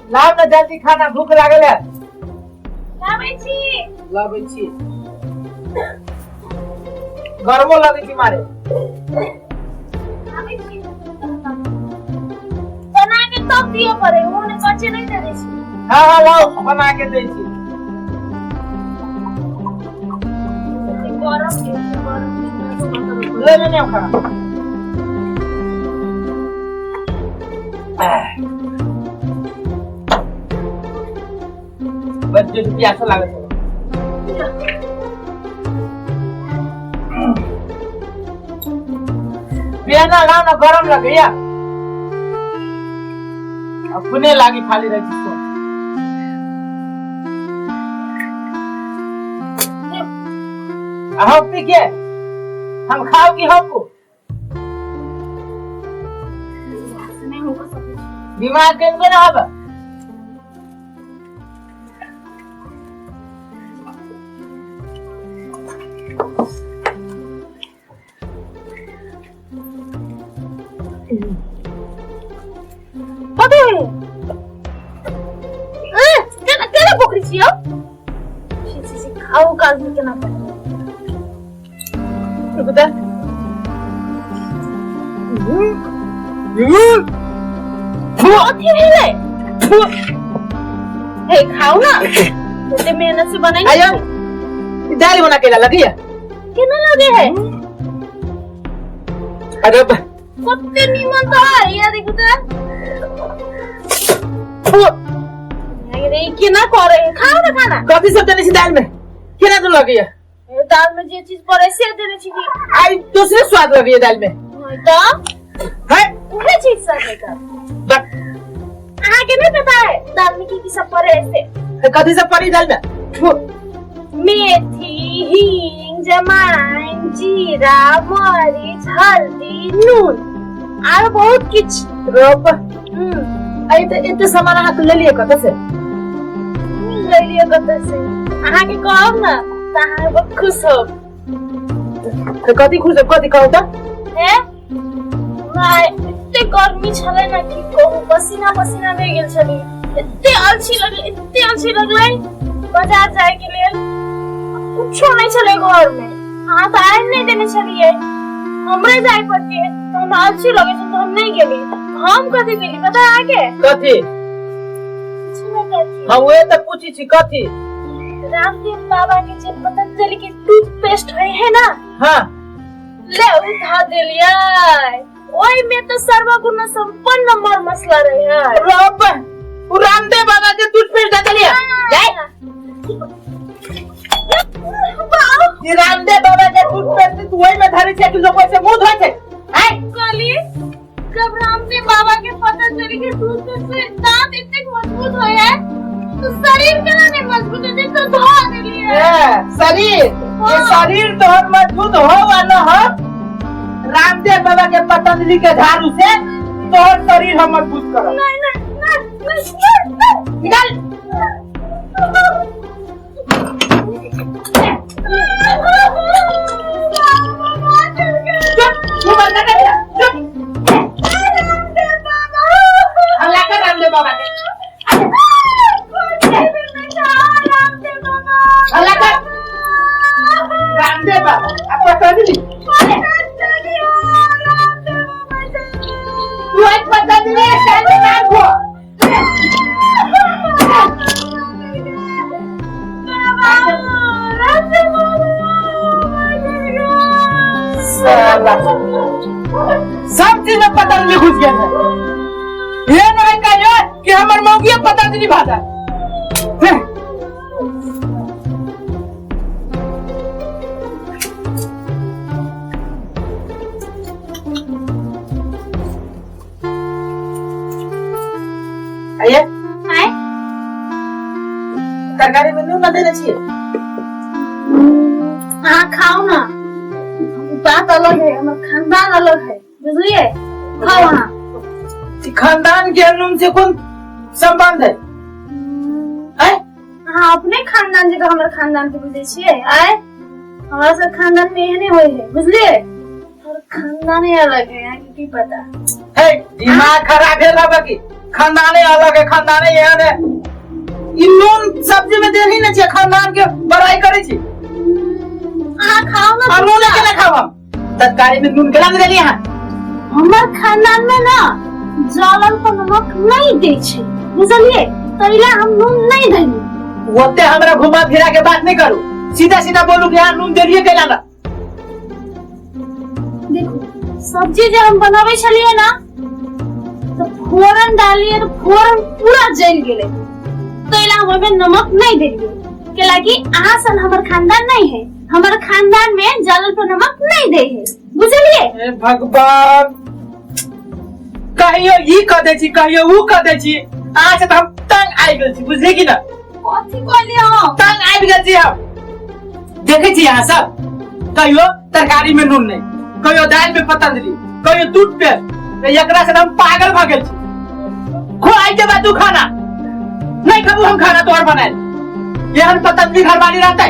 लाउ ने जल्दी खाना, भूख लागल है। लाबै छी। लाबै छी। गर्मो लगै छी मारे। लाबै छी। बना के तब दिअ पड़े, ओ ने कच्चे नहीं दे दै छी। हाँ हाँ, लाउ, बना के दै छी। गरम के गरम। ले ले ले खाना। बस जे प्यासो लागल छै। पिया ना, लाओ ना, गरम लगैया। अपने लागी खाली रहै छी। अहाँ पी के हम खाओ कि हमको नहीं होगा सब कुछ। दिमाग के ना हब। कथी होइए? ए, केना केना पोखरी छी यौ? छी छी छी, खाऊ काल में केना पकड़ू? रुकू तऽ। कथी भेलै? हे खाऊ ना, एते मेहनत से बनाई। आयो, ई दालि बना के लगैया। केना लगे है? अरे कते नीमन तऽ है या, देखू तऽ। अरे केना करे है? खाऊ ना खाना। कथी सब देने छी दालि में? केना तो लगैया? ए, दाल में जे चीज पड़े से देने छी की। आई दूसरे स्वाद लगैया दालि में। नहीं तऽ है। उहे चीज सब है का। बक। अहाँ के नहीं पता है दाल में की की सब पड़े है से? कथी सब पड़ी दालि में? फु, मेथी, हींग, जमाइन, जीरा, मरीच, हल्दी, नून आर बहुत किछु। रोप। आई तऽ एते सामान अहाँ लेलियै कतऽ से? लेलियै कतऽ से? अहाँके कहब ने तऽ अहाँ बहुत खुश होब। तऽ कथी खुश होब? कथी कहू तऽ? हे नहि, एते गर्मी छलै ने, की कहू, पसीना पसीना भए गेल छलै। एते आलसी लगलै, एते आलसी लगलै बाजार जाय के लेल। कुछो नहि छलै घर में, अहाँ तऽ आनि नहि देने छलियै, हमरे जाय पड़तियै, तऽ हमरा आलसी लगै छै तऽ हम नहि गेली। हम कथी गेली पता है अहाँके? कथी? किछु नहि कथी। हम उहे तऽ पूछै छी, कथी? रामदेव बाबा के जे पतंजलि के टूथपेस्ट है, है ना? हाँ। ले उठा देलियै, ओहि में तो सर्वगुण संपन्न मर मसला रहे है। रब, उ रामदेव बाबा के टूथपेस्ट दे देलियै जाय। ई रामदेव बाबा के टूथपेस्ट तू ओहि में धरै छै कि लोग ओहि से मुंह धोइ छै? आय। कहली जब रामदेव बाबा के पतंजलि के टूथपेस्ट से दांत इतने मजबूत होए है तो शरीर केना नहीं मजबूत होते, तो धो देलियै। ए, शरीर ये शरीर तोहर मजबूत हो वा न हो, रामदेव बाबा के पतंजलि के झाड़ू से तोहर शरीर हम मजबूत करब। नहीं नहीं नहीं नहीं नहीं। निकाल। चुप, तू बंद कर दे, चुप। हल्ला कर रामदेव बाबा के, हल्ला कर रामदेव बाबा आ पतंजलि। तू एक पतंजलि के नाम हो। साला, सब चीज में पतंजलि घुस गेल है। ये नहीं कहियो कि हमर मौगिया पतंजलि भाजा। आइए। आय। तरकारी में नून न देने छियै? अहाँ खाउ ना, बात अलग है, हमर खानदान अलग है, बुझलियै? खाउ अहाँ। ई खानदान के नून से कोन संबंध है? आय। अहाँ अपने खानदान जकाँ हमर खानदान के बुझै छियै? आय, हमरा सब खानदान में एहने होइ है, बुझलियै? हमर खानदाने अलग है, अहाँके की पता। हे, दिमाग खराब भेल हबे की? खानदाने अलग है, खानदाने एहन है। ई नून सब्जी में देल ही नहीं छियै, खानदान के बड़ाई करै छी। अहाँ खाओ ना। आ नून केना खाब हम? तरकारी में नून केना नहि देलियै अहाँ? हमर खानदान में ना जलन पर नमक नहीं दै छै, बुझलियै? तैला हम नून नहीं देली। ओते हमरा घुमा फिरा के बात नहीं करू, सीधा सीधा बोलू कि अहाँ नून देलियै केना ना। देखो, सब्जी जे हम बनाबै छलियै ना, तऽ फोरन डालिए तऽ फोरन पूरा जलि गेलै, तैला हम ओहिमे नमक नहीं देलियै। कैलाकि अहाँ सन हमर खानदान नहीं है, हमर खानदान में जलल पर नमक नहीं दे है, बुझलियै? हे भगवान, कहियो ई कह दै छी, कहियो ऊ कह दै छी। अहाँ से तऽ हम तंग आबि गेल छी, बुझलियै कि ना? कथी कहलियै हम? तंग आबि गेल छी हम। देखै छी अहाँ सब, कहियो तरकारी में नून नहीं, कहियो दालि में पतंजलि, कहियो दूध पे, एकरा से हम पागल भऽ गेल छी। खुआइ के बाद तू खाना नहीं खाबू, हम खाना तोहर बनायल। एहन पतंजलि घरवाली रहतै।